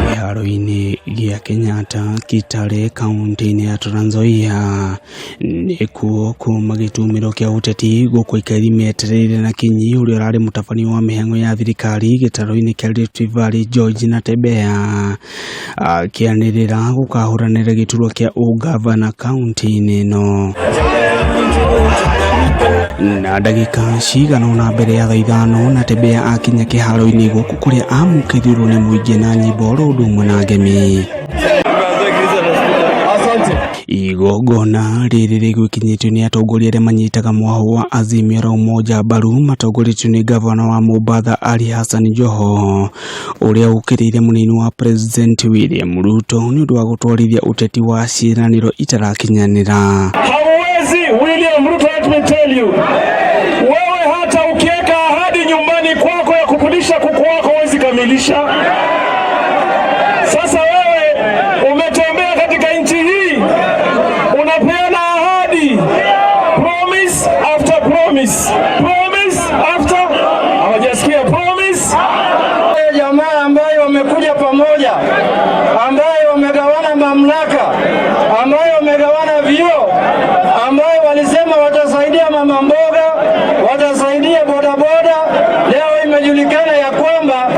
Kĩharo-inĩ gĩa Kenyatta Kitale kaunti-inĩ ya Trans Nzoia nĩkuo kuma gĩtumĩro kĩa ũteti gũkũ aikari metereire na kinyi ũrĩa ũrarĩ mũtabania wa mĩhang'o ya thirikari gĩtarũ-inĩ kĩa Rift Valley George Natembeya akĩanĩrĩra gũkahũranĩra gĩturwa kĩa ũngavana kaunti-inĩ ĩno. Na ndagĩka cigana ũna mbere ya thaa ithano Natembeya akinya kĩharo-inĩ gũkũ kũrĩa amũkĩrirwo nĩ mũingĩ na nyĩmbo oro ũndũ ũmwe na ngemi. Igongona rĩrĩ rĩgwĩkinyĩtio nĩ atongoria arĩa manyitaga mwahũ wa Azimio la Umoja mbaru matongoretio nĩ gavana wa Mombatha Ali Hassan Joho ũrĩa ũkĩrĩire mũnini wa President William Ruto nĩ ũndũ wa gũtwarithia ũteti wa ciĩranĩro itarakinyanĩra. Hauwezi William Ruto, let me tell you, wewe hata ukiweka ahadi nyumbani kwako ya kukulisha kuku wako huwezi kamilisha. Sasa wewe umetembea katika nchi hii unapeana ahadi, promise after promise, promise after, hawajasikia promise. Jamaa ambayo wamekuja pamoja, ambayo wamegawana mamlaka, ambayo wamegawana vyeo, ambayo walisema watasaidia mama mboga, watasaidia bodaboda. Leo imejulikana ya kwamba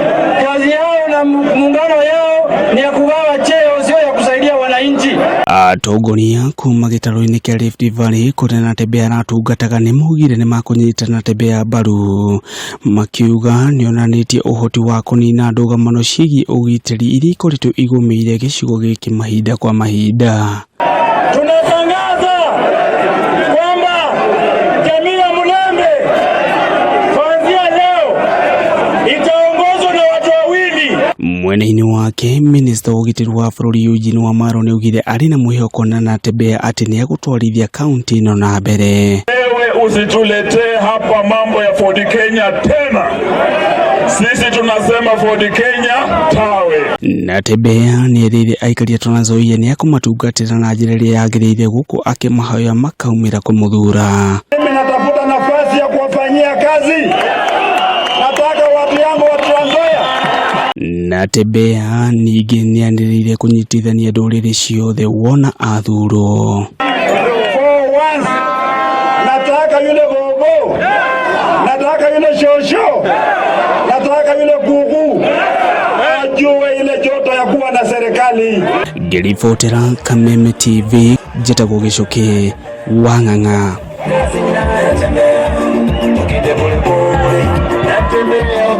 kazi yao na muungano yao ni ya kugawa cheo, sio ya kusaidia wananchi. Atongoria kuma gĩtarũ-inĩ kĩa Rift Valley kũrĩa Natembeya aratungataga nĩ maugire nĩ makũnyita Natembeya mbaru makiuga nĩonanĩtie ũhoti wa kũnina ndũgamano ciĩgiĩ ũgitĩri iria ikoretwo igũmĩire gĩcigo gĩkĩ mahinda kwa mahinda. Tunatangaza kwamba jamii ya Mulembe kuanzia leo itaongozwa na watu wawili. Mwena-inĩ wake minista wa ũgitĩri wa bũrũri Eugene Wamalwa nĩaugire arĩ na mwĩhoko na Natembeya atĩ nĩegũtwarithia kaunti ĩno na mbere. Wewe usituletee hapa mambo ya Ford Kenya tena. Sisi tunasema Ford Kenya tawe. Natembeya nĩerĩire aikari a Trans Nzoia nĩekũmatungatĩra na njĩra ĩrĩa yagĩrĩire gũkũ akĩmahoya makaumĩra kũmũthura. Mimi natafuta nafasi ya kuwafanyia kazi. Nataka watu yangu wa Trans Nzoia. Natembeya ningĩ nĩanĩrĩire kũnyitithania ndũrĩrĩ ciothe wona athurwo. For once, nataka yule gogo, nataka yule shosho, nataka yule kuku ajue ile joto ya kuwa na serikali. Ngĩribotera Kameme TV njĩtagwo Gĩcũkĩ wa Ng'ang'a.